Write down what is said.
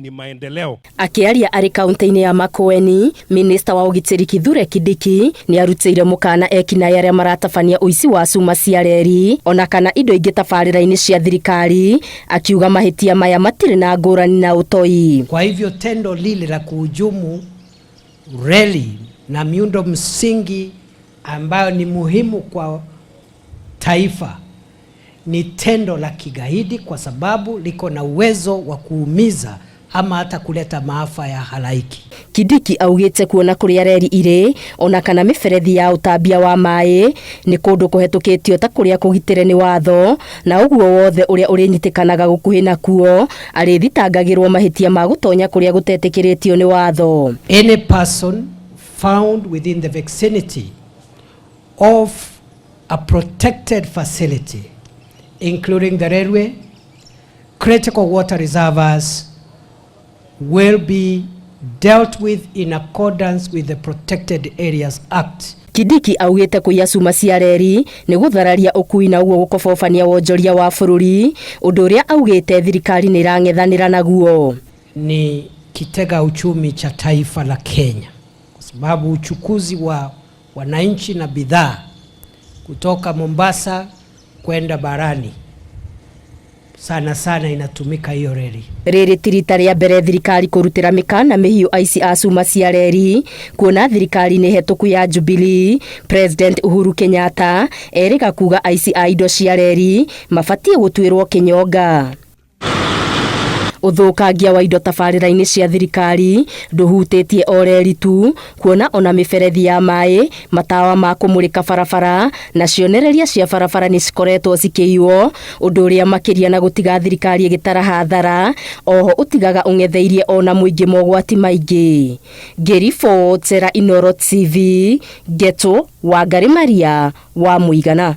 ni maendeleo. Akĩaria arĩ kaunti-inĩ ya Makueni, minista wa ũgitĩri Kithure Kindiki nĩ arutĩire mũkana ekinaĩ arĩa maratabania ũici wa cuma cia reri ona kana indo ingĩ tabarĩra-inĩ cia thirikari, akiuga mahĩtia maya matirĩ na ngũrani na ũtoi. Kwa hivyo tendo lile la kuhujumu reli na miundo msingi ambayo ni muhimu kwa taifa ni tendo la kigaidi, kwa sababu liko na uwezo wa kuumiza ama hata kuleta maafa ya halaiki. Kindiki augĩte kuona kũrĩa reri irĩ ona kana mĩberethi ya ũtambia wa maĩ nĩ kũndũ kũhetũkĩtio ta kũrĩa kũgitĩre nĩ watho, na ũguo wothe ũrĩa ũrĩnyitĩkanaga gũkuhĩ nakuo arĩthitangagĩrwo mahĩtia ma gũtonya kũrĩa gũtetĩkĩrĩtio nĩ watho. Any person found within the vicinity of a protected facility, including the railway, critical water reservoirs, will be dealt with in accordance with the Protected Areas Act. Kindiki augĩte kũiya cuma cia reri nĩ gũthararia ũkui na ũguo gũkobobania wonjoria wa bũrũri, ũndũ ũrĩa augĩte thirikari nĩ ĩrang'ethanĩra naguo. Ni kitega uchumi cha taifa la Kenya, kwa sababu uchukuzi wa wananchi na bidhaa kutoka Mombasa kwenda barani sana sana inatumika hiyo reli. Rĩrĩ ti rita rĩa mbere thirikari kũrutĩra mĩkana mĩhiũ aici a cuma cia reri, kuona thirikari-inĩ hetũku ya Jubilee President Uhuru Kenyatta erĩga kuga aici a indo cia reri mabatiĩ gũtuĩrwo kĩnyonga. Ũthũkangia wa indo tabarĩra-inĩ cia thirikari ndũhutĩtie o reri tu, kuona ona mĩberethi ya maĩ, matawa ma kũmũrĩka barabara na cionereria cia barabara nĩ cikoretwo cikĩiywo, ũndũ ũrĩa makĩria na gũtiga thirikari ĩgĩtara hathara, oho ũtigaga ũng'etheirie ona mũingĩ mogwati maingĩ. Ngĩribotera Inooro TV, Ngeto Wangari Maria wa Mũigana.